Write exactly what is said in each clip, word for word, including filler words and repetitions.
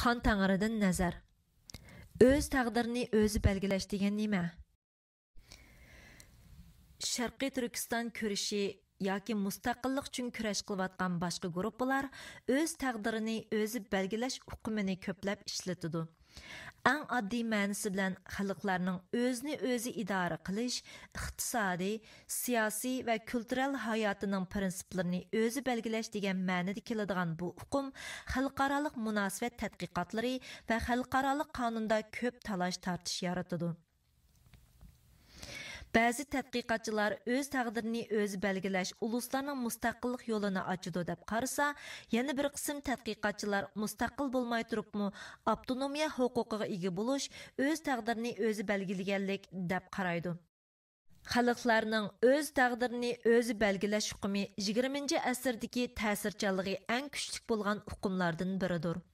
چىققان تەڭرىدىن نەزەر. ئۆز تەقدىرىنى ئۆزى بەلگىلەش دېگەن نېمە؟ شەرقىي تۈركىستان كۈرىشى ياكى مۇستەقىللىق ئۈچۈن كۈرەش قىلىۋاتقان باشقا گۇرۇپپىلار ئۆز تەقدىرىنى ئۆزى بەلگىلەش ئۇقۇمىنى كۆپلەپ ئىشلىتىدۇ. ئەڭ ئاددىي مەنىسى بىلەن خەلقلەرنىڭ ئۆزىنى ئۆزى ئىدارە قىلىش، ئىقتىسادىي، سىياسىي ۋە كۈلتۈرەل ھاياتىنىڭ پىرىنسىپلىرىنى ئۆزى بەلگىلەش دېگەن مەنىدە كېلىدىغان بۇ ئۇقۇم خەلقئارالىق مۇناسىۋەت تەتقىقاتلىرى ۋە خەلقئارالىق قانۇندا كۆپ تالاش-تارتىش يارىتىدۇ. بەزى تەتقىقاتچىلار ئۆز تەقدىرىنى ئۆزى بەلگىلەش ئۇلۇسلارنىڭ مۇستەقىللىق يولىنى ئاچىدۇ دەپ قارىسا، يەنە بىر قىسىم تەتقىقاتچىلار مۇستەقىل بولماي تۇرۇپمۇ ئاپتونومىيە ھوقۇقىغا ئىگە بولۇش ئۆز تەقدىرىنى ئۆزى بەلگىلىگەنلىك دەپ قارايدۇ. خەلقلەرنىڭ ئۆز تەقدىرىنى ئۆزى بەلگىلەش ئۇقۇمى يىگىرمىنچى ئەسىردىكى تەسىرچانلىقى ئەڭ كۈچلۈك بولغان ئۇقۇملاردىن بىرىدۇر.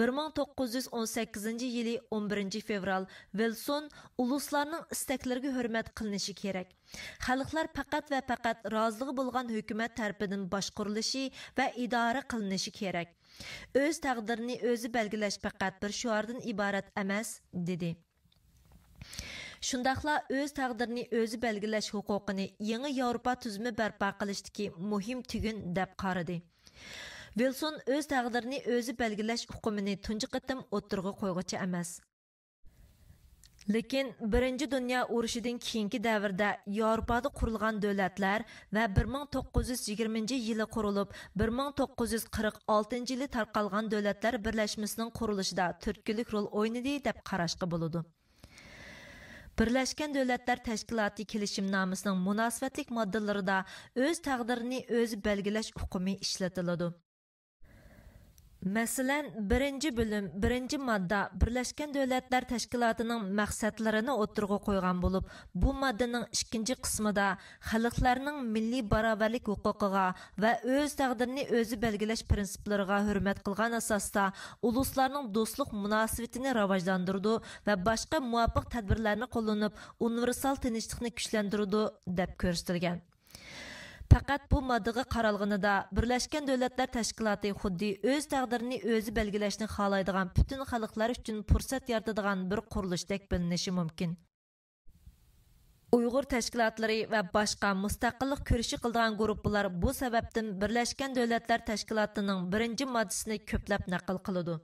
بىر مىڭ توققۇز يۈز ئون سەككىزىنچى يىلى ئون بىرىنچى فېۋرال ۋىلسون ئۇلۇسلارنىڭ ئىستەكلىرىگە ھۆرمەت قىلىنىشى كېرەك. خەلقلەر پەقەت ۋە پەقەت رازىلىقى بولغان ھۆكۈمەت تەرىپىدىن باشقۇرۇلۇشى ۋە ئىدارە قىلىنىشى كېرەك. ئۆز تەقدىرىنى ئۆزى بەلگىلەش پەقەت بىر شوئاردىن ئىبارەت ئەمەس، دېدى. شۇنداقلا ئۆز تەقدىرىنى ئۆزى بەلگىلەش ھوقۇقىنى يېڭى ياۋروپا تۈزۈمى بەرپا قىلىشتىكى مۇھىم تۈگۈن دەپ قارىدى. ۋىلسون ئۆز تەقدىرىنى ئۆزى بەلگىلەش ئۇقۇمىنى تۇنجى قېتىم ئوتتۇرىغا قويغۇچى ئەمەس. لېكىن بىرىنچى دۇنيا ئۇرۇشىدىن كېيىنكى دەۋردە ياۋروپادا قۇرۇلغان دۆلەتلەر ۋە بىر مىڭ توققۇز يۈز يىگىرمىنچى يىلى قۇرۇلۇپ، بىر مىڭ توققۇز يۈز قىرىق ئالتىنچى يىلى تارقالغان دۆلەتلەر بىرلەشمىسىنىڭ قۇرۇلۇشىدا تۈرتكىلىك رول ئوينىدى دەپ قاراشقا بولىدۇ. بىرلەشكەن دۆلەتلەر تەشكىلاتى كېلىشىمنامىسىنىڭ مۇناسىۋەتلىك ماددىلىرىدا ئۆز تەقدىرىنى ئۆزى بەلگىلەش ئۇقۇمى ئىشلىتىلىدۇ. مەسىلەن، بىرىنچى بۆلۈم، بىرىنچى ماددا بىرلەشكەن دۆلەتلەر تەشكىلاتىنىڭ مەقسەتلىرىنى ئوتتۇرىغا قويغان بولۇپ، بۇ ماددىنىڭ ئىككىنچى قىسمىدا خەلقلەرنىڭ مىللىي باراۋەرلىك ھوقۇقىغا ۋە ئۆز تەقدىرىنى ئۆزى بەلگىلەش پىرىنسىپلىرىغا ھۆرمەت قىلغان ئاساستا ئۇلۇسلارنىڭ دوستلۇق مۇناسىۋىتىنى راۋاجلاندۇرىدۇ ۋە باشقا مۇۋاپىق تەدبىرلەرنى قوللىنىپ، ئۇنىۋېرسال تىنچلىقنى كۈچلەندۈرىدۇ، دەپ كۆرسىتىلگەن. پەقەت بۇ ماددىغا قارالغىنىدا، بىرلەشكەن دۆلەتلەر تەشكىلاتى خۇددى ئۆز تەقدىرىنى ئۆزى بەلگىلەشنى خالايدىغان پۈتۈن خەلقلەر ئۈچۈن پۇرسەت يارىتىدىغان بىر قۇرۇلۇشتەك بىلىنىشى مۇمكىن. ئۇيغۇر تەشكىلاتلىرى ۋە باشقا مۇستەقىللىق كۈرىشى قىلىدىغان گۇرۇپپىلار بۇ سەۋەبتىن بىرلەشكەن دۆلەتلەر تەشكىلاتىنىڭ بىرىنچى ماددىسىنى كۆپلەپ نەقىل قىلىدۇ.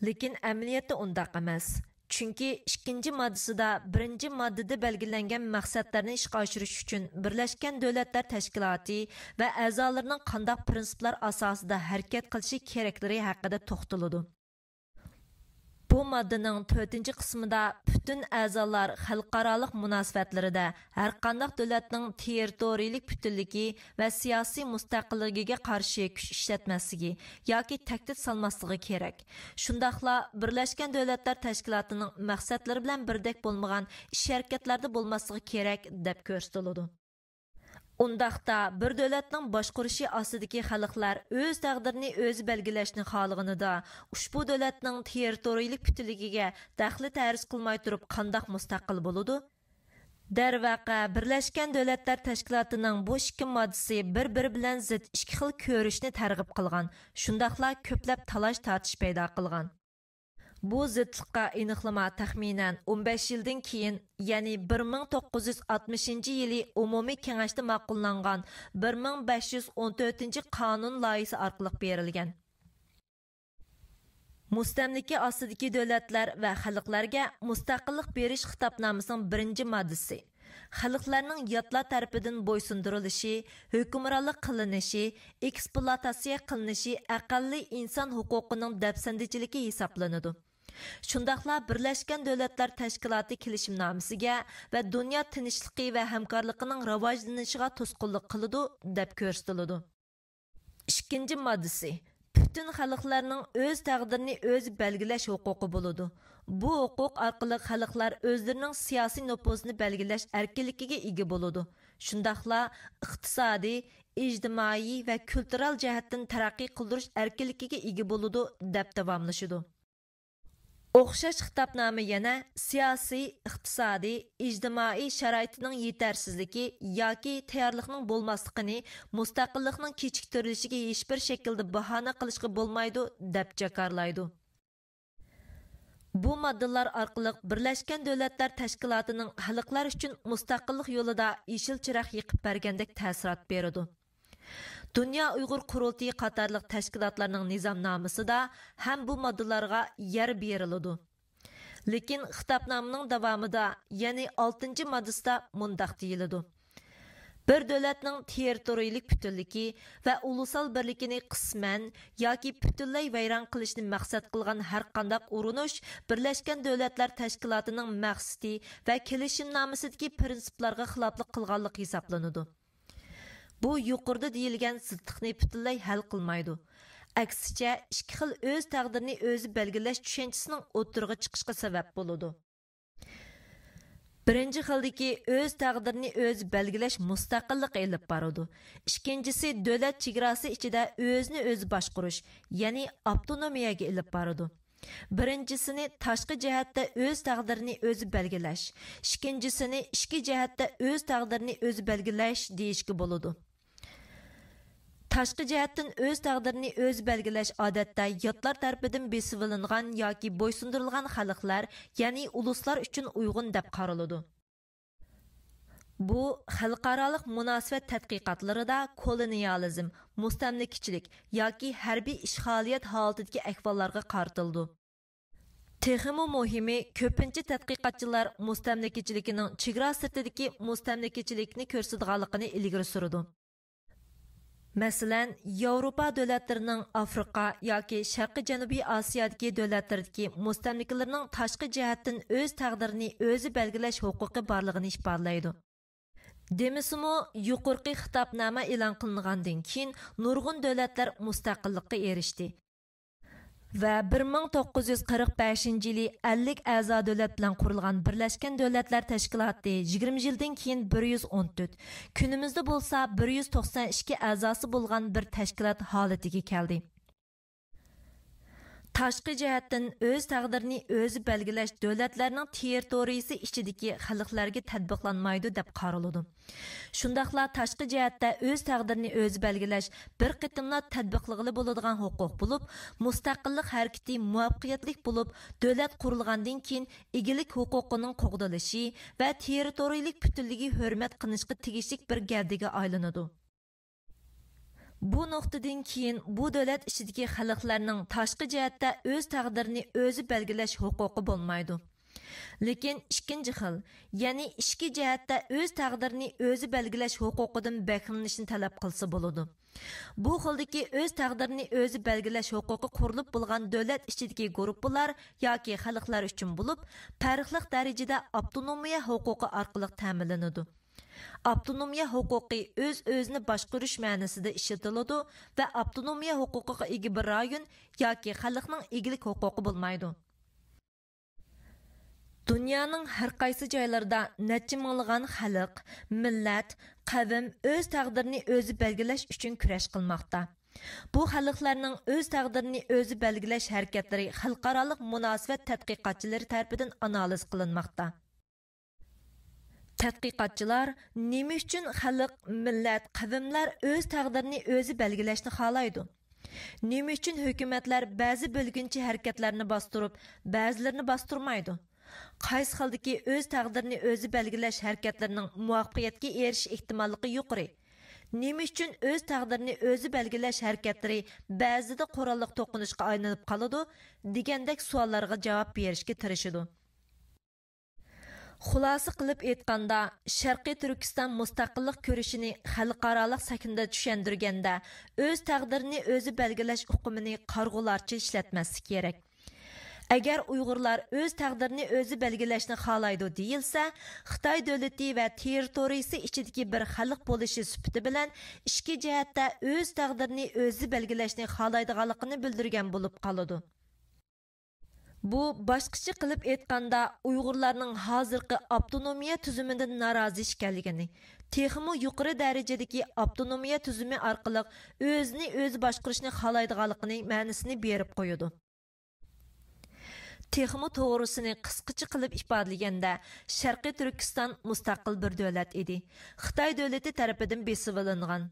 لېكىن ئەمەلىيەتتە ئۇنداق ئەمەس. چۈنكى ئىككىنچى ماددىسىدا بىرىنچى ماددىدا بەلگىلەنگەن مەقسەتلەرنى ئىشقا ئاشۇرۇش ئۈچۈن بىرلەشكەن دۆلەتلەر تەشكىلاتى ۋە ئەزالىرىنىڭ قانداق پىرىنسىپلار ئاساسىدا ھەرىكەت قىلىشى كېرەكلىكى ھەققىدە توختىلىدۇ. بۇ ماددىنىڭ تۆتىنچى قىسمىدا پۈتۈن ئەزالار خەلقئارالىق مۇناسىۋەتلىرىدە ھەرقانداق دۆلەتنىڭ تېررىتورىيىلىك پۈتۈنلۈكى ۋە سىياسىي مۇستەقىللىكىگە قارشى كۈچ ئىشلەتمەسلىكى ياكى تەھدىت سالماسلىقى كېرەك. شۇنداقلا بىرلەشكەن دۆلەتلەر تەشكىلاتىنىڭ مەقسەتلىرى بىلەن بىردەك بولمىغان ئىش-ھەرىكەتلەردە بولماسلىقى كېرەك، دەپ كۆرسىتىلىدۇ. ئۇنداقتا، بىر دۆلەتنىڭ باشقۇرۇشى ئاستىدىكى خەلقلەر ئۆز تەقدىرىنى ئۆزى بەلگىلەشنى خالىغىنىدا، ئۇشبۇ دۆلەتنىڭ تېررىتورىيىلىك پۈتۈنلۈكىگە دەخلى تەرۇز قىلماي تۇرۇپ قانداق مۇستەقىل بولىدۇ؟ دەرۋەقە، بىرلەشكەن دۆلەتلەر تەشكىلاتىنىڭ بۇ ئىككى ماددىسى بىر-بىرى بىلەن زىت ئىككى خىل كۆرۈشنى تەرغىب قىلغان، شۇنداقلا كۆپلەپ تالاش-تارتىش پەيدا قىلغان. بۇ زىتلىققا ئېنىقلىما تەخمىنەن ئون بەش يىلدىن كېيىن، يەنى بىر مىڭ توققۇز يۈز ئاتمىشىنچى يىلى ئومۇمىي كېڭەشتە ماقۇللانغان بىر مىڭ بەش يۈز ئون تۆتىنچى قانۇن لايىھىسى ئارقىلىق بېرىلگەن. مۇستەملىكە ئاستىدىكى دۆلەتلەر ۋە خەلقلەرگە مۇستەقىللىق بېرىش خىتابنامىسىنىڭ بىرىنچى ماددىسى، خەلقلەرنىڭ ياتلار تەرىپىدىن بويسۇندۇرۇلۇشى، ھۆكۈمرانلىق قىلىنىشى، ئېكسپلۇئاتاتسىيە قىلىنىشى ئەقەللىي ئىنسان ھوقۇقىنىڭ دەپسەندىچىلىكى ھېسابلىنىدۇ. شۇنداقلا بىرلەشكەن دۆلەتلەر تەشكىلاتى كېلىشىمنامىسىگە ۋە دۇنيا تىنچلىقى ۋە ھەمكارلىقىنىڭ راۋاجلىنىشىغا توسقۇنلۇق قىلىدۇ، دەپ كۆرسىتىلىدۇ. ئىككىنچى ماددىسى، پۈتۈن خەلقلەرنىڭ ئۆز تەقدىرىنى ئۆزى بەلگىلەش ھوقۇقى بولىدۇ. بۇ ھوقۇق ئارقىلىق خەلقلەر ئۆزلىرىنىڭ سىياسىي نوپۇزىنى بەلگىلەش ئەركىنلىكىگە ئىگە بولىدۇ. شۇنداقلا ئىقتىسادىي، ئىجتىمائىي ۋە كۈلتۈرەل جەھەتتىن تەرەققىي قىلدۇرۇش ئەركىنلىكىگە ئىگە بولىدۇ، دەپ داۋاملىشىدۇ. ئوخشاش خىتابنامە يەنە سىياسىي، ئىقتىسادىي، ئىجتىمائىي شارائىتنىڭ يېتەرسىزلىكى ياكى تەييارلىقنىڭ بولماسلىقىنى مۇستەقىللىقنىڭ كېچىكتۈرۈلۈشىگە ھېچبىر شەكىلدە باھانە قىلىشقا بولمايدۇ، دەپ جاكارلايدۇ. بۇ ماددىلار ئارقىلىق بىرلەشكەن دۆلەتلەر تەشكىلاتىنىڭ خەلقلەر ئۈچۈن مۇستەقىللىق يولىدا يېشىل چىراغ يېقىپ بەرگەندەك تەسىرات بېرىدۇ. دۇنيا ئۇيغۇر قۇرۇلتىيى قاتارلىق تەشكىلاتلارنىڭ نىزامنامىسىدا ھەم بۇ ماددىلارغا يەر بېرىلىدۇ. لېكىن خىتابنامىنىڭ داۋامىدا، يەنى ئالتىنچى ماددىسىدا مۇنداق دېيىلىدۇ: بىر دۆلەتنىڭ تېررىتورىيىلىك پۈتۈنلۈكى ۋە ئۇلۇسال بىرلىكىنى قىسمەن ياكى پۈتۈنلەي ۋەيران قىلىشنى مەقسەت قىلغان ھەرقانداق ئۇرۇنۇش بىرلەشكەن دۆلەتلەر تەشكىلاتىنىڭ مەقسىتى ۋە كېلىشىمنامىسىدىكى پىرىنسىپلارغا خىلاپلىق قىلغانلىق ھېسابلىنىدۇ. بۇ يۇقىرىدا دېيىلگەن زىتلىقنى پۈتۈنلەي ھەل قىلمايدۇ. ئەكسىچە، ئىككى خىل ئۆز تەقدىرىنى ئۆزى بەلگىلەش چۈشەنچىسىنىڭ ئوتتۇرىغا چىقىشىغا سەۋەب بولىدۇ. بىرىنچى خىلدىكى ئۆز تەقدىرىنى ئۆزى بەلگىلەش مۇستەقىللىقى ئېلىپ بارىدۇ. ئىككىنچىسى دۆلەت چېگراسى ئىچىدە ئۆزىنى ئۆزى باشقۇرۇش، يەنى ئاپتونومىيەگە ئېلىپ بارىدۇ. بىرىنچىسىنى تاشقى جەھەتتە ئۆز تەقدىرىنى ئۆزى بەلگىلەش، ئىككىنچىسىنى ئىچكى جەھەتتە ئۆز تەقدىرىنى ئۆزى بەلگىلەش دېيىشكە بولىدۇ. تاشقى جەھەتتىن ئۆز تەقدىرىنى ئۆزى بەلگىلەش ئادەتتە ياتلار تەرىپىدىن بېسىۋېلىنغان ياكى بويسۇندۇرۇلغان خەلقلەر، يەنى ئۇلۇسلار ئۈچۈن ئۇيغۇن دەپ قارىلىدۇ. بۇ خەلقئارالىق مۇناسىۋەت تەتقىقاتلىرىدا كولونىيالىزم، مۇستەملىكىچىلىك ياكى ھەربىي ئىشغالىيەت ھالىتىدىكى ئەھۋاللارغا قارىتىلىدۇ. تېخىمۇ مۇھىمى، كۆپىنچە تەتقىقاتچىلار مۇستەملىكىچىلىكىنىڭ چېگرا سىرتىدىكى مۇستەملىكىچىلىكنى كۆرسىتىدىغانلىقىنى ئىلگىرى سۈرىدۇ. مەسىلەن، ياۋروپا دۆلەتلىرىنىڭ ئافرىقا ياكى شەرقىي جەنۇبىي ئاسىيادىكى دۆلەتلىرىدىكى مۇستەملىكىلىرىنىڭ تاشقى جەھەتتىن ئۆز تەقدىرىنى ئۆزى بەلگىلەش ھوقۇقى بارلىقىنى ئىپادىلەيدۇ. دېمىسىمۇ، يۇقىرىقى خىتابنامە ئېلان قىلىنغاندىن كېيىن نۇرغۇن دۆلەتلەر مۇستەقىللىققا ئېرىشتى. ۋە بىر مىڭ توققۇز يۈز قىرىق بەشىنچى يىلى ئەللىك ئەزا دۆلەت بىلەن قۇرۇلغان بىرلەشكەن دۆلەتلەر تەشكىلاتى يىگىرمە يىلدىن كېيىن بىر يۈز ئون تۆت، كۈنىمىزدە بولسا بىر يۈز توقسان ئىككى ئەزاسى بولغان بىر تەشكىلات ھالىتىگە كەلدى. تاشقى جەھەتتىن ئۆز تەقدىرىنى ئۆزى بەلگىلەش دۆلەتلەرنىڭ تېررىتورىيىسى ئىچىدىكى خەلقلەرگە تەتبىقلانمايدۇ دەپ قارىلىدۇ. شۇنداقلا تاشقى جەھەتتە ئۆز تەقدىرىنى ئۆزى بەلگىلەش بىر قېتىملا تەتبىقلىغىلى بولىدىغان ھوقۇق بولۇپ، مۇستەقىللىق ھەرىكىتى مۇۋەپپەقىيەتلىك بولۇپ، دۆلەت قۇرۇلغاندىن كېيىن ئىگىلىك ھوقۇقىنىڭ قوغدىلىشى ۋە تېررىتورىيىلىك پۈتۈنلۈكى ھۆرمەت قىلىنىشقا تېگىشلىك بىر گەۋدىگە ئايلىنىدۇ. بۇ نۇقتىدىن كېيىن بۇ دۆلەت ئىچىدىكى خەلقلەرنىڭ تاشقى جەھەتتە ئۆز تەقدىرىنى ئۆزى بەلگىلەش ھوقۇقى بولمايدۇ. لېكىن ئىككىنچى خىل، يەنى ئىچكى جەھەتتە ئۆز تەقدىرىنى ئۆزى بەلگىلەش ھوقۇقىدىن بەھرىلىنىشنى تەلەپ قىلسا بولىدۇ. بۇ خىلدىكى ئۆز تەقدىرىنى ئۆزى بەلگىلەش ھوقۇقى قۇرۇلۇپ بولغان دۆلەت ئىچىدىكى گۇرۇپپىلار ياكى خەلقلەر ئۈچۈن بولۇپ، پەرقلىق دەرىجىدە ئاپتونومىيە ھوقۇقى ئارقىلىق تەمىنلىنىدۇ. ئاپتونومىيە ھوقۇقى ئۆز-ئۆزىنى باشقۇرۇش مەنىسىدە ئىشلىتىلىدۇ ۋە ئاپتونومىيە ھوقۇقىغا ئىگە بىر رايون ياكى خەلقنىڭ ئىگىلىك ھوقۇقى بولمايدۇ. دۇنيانىڭ ھەر قايسى جايلىرىدا نەچچە مىڭلىغان خەلق، مىللەت، قەۋم ئۆز تەقدىرىنى ئۆزى بەلگىلەش ئۈچۈن كۈرەش قىلماقتا. بۇ خەلقلەرنىڭ ئۆز تەقدىرىنى ئۆزى بەلگىلەش ھەرىكەتلىرى خەلقئارالىق مۇناسىۋەت تەتقىقاتچىلىرى تەرىپىدىن ئانالىز قىلىنماقتا. تەتقىقاتچىلار نېمە ئۈچۈن خەلق، مىللەت، قەۋملەر ئۆز تەقدىرىنى ئۆزى بەلگىلەشنى خالايدۇ؟ نېمە ئۈچۈن ھۆكۈمەتلەر بەزى بۆلگۈنچى ھەرىكەتلەرنى باستۇرۇپ، بەزىلىرىنى باستۇرمايدۇ؟ قايسى خىلدىكى ئۆز تەقدىرىنى ئۆزى بەلگىلەش ھەرىكەتلىرىنىڭ مۇۋەپپەقىيەتكە ئېرىشىش ئېھتىماللىقى يۇقىرى؟ نېمە ئۈچۈن ئۆز تەقدىرىنى ئۆزى بەلگىلەش ھەرىكەتلىرى بەزىدە قوراللىق توقۇنۇشقا ئايلىنىپ قالىدۇ؟ دېگەندەك سوئاللارغا جاۋاب بېرىشكە تىرىشىدۇ. خۇلاسە قىلىپ ئېيتقاندا، شەرقىي تۈركىستان مۇستەقىللىق كۈرىشىنى خەلقئارالىق سەھنىدە چۈشەندۈرگەندە، ئۆز تەقدىرىنى ئۆزى بەلگىلەش ئۇقۇمىنى قارىغۇلارچە ئىشلەتمەسلىك كېرەك. ئەگەر ئۇيغۇرلار ئۆز تەقدىرىنى ئۆزى بەلگىلەشنى خالايدۇ دېيىلسە، خىتاي دۆلىتى ۋە تېررىتورىيىسى ئىچىدىكى بىر خەلق بولۇشى سۈپىتى بىلەن ئىچكى جەھەتتە ئۆز تەقدىرىنى ئۆزى بەلگىلەشنى خالايدىغانلىقىنى بىلدۈرگەن بولۇپ قالىدۇ. بۇ، باشقىچە قىلىپ ئېيتقاندا، ئۇيغۇرلارنىڭ ھازىرقى ئاپتونومىيە تۈزۈمىدىن نارازى ئىكەنلىكىنى، تېخىمۇ يۇقىرى دەرىجىدىكى ئاپتونومىيە تۈزۈمى ئارقىلىق ئۆزىنى ئۆزى باشقۇرۇشنى خالايدىغانلىقىنى مەنىسىنى بېرىپ قويىدۇ. تېخىمۇ توغرىسىنى قىسقىچە قىلىپ ئىپادىلىگەندە، شەرقىي تۈركىستان مۇستەقىل بىر دۆلەت ئىدى. خىتاي دۆلىتى تەرىپىدىن بېسىۋېلىنغان.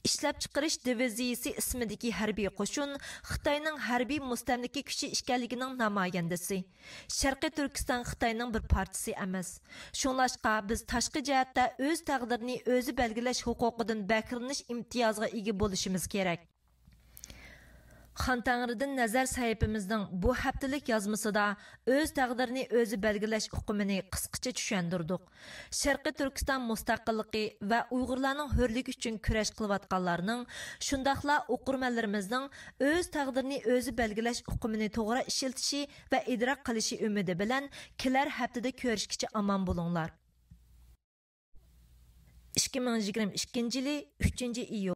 ئىشلەپچىقىرىش دىۋىزىيىسى ئىسمىدىكى ھەربىي قوشۇن خىتاينىڭ ھەربىي مۇستەملىكە كۈچى ئىكەنلىكىنىڭ نامايەندىسى. شەرقىي تۈركىستان خىتاينىڭ بىر پارچىسى ئەمەس. شۇڭلاشقا بىز تاشقى جەھەتتە ئۆز تەقدىرىنى ئۆزى بەلگىلەش ھوقۇقىدىن بەھرىلىنىش ئىمتىيازىغا ئىگە بولۇشىمىز كېرەك. خان تەڭرىدىن نەزەر سەھىپىمىزنىڭ بۇ ھەپتىلىك يازمىسىدا ئۆز تەقدىرىنى ئۆزى بەلگىلەش ئۇقۇمىنى قىسقىچە چۈشەندۈردۇق. شەرقىي تۈركىستان مۇستەقىللىقى ۋە ئۇيغۇرلارنىڭ ھۆرلۈكى ئۈچۈن كۈرەش قىلىۋاتقانلارنىڭ، شۇنداقلا ئوقۇرمەنلىرىمىزنىڭ ئۆز تەقدىرىنى ئۆزى بەلگىلەش ئۇقۇمىنى توغرا ئىشلىتىشى ۋە ئىدراك قىلىشى ئۈمىدى بىلەن كېلەر ھەپتىدە كۆرۈشكىچە ئامان بولۇڭلار. ئىككى مىڭ يىگىرمە ئىككىنچى يىلى ئۈچىنچى ئىيۇل.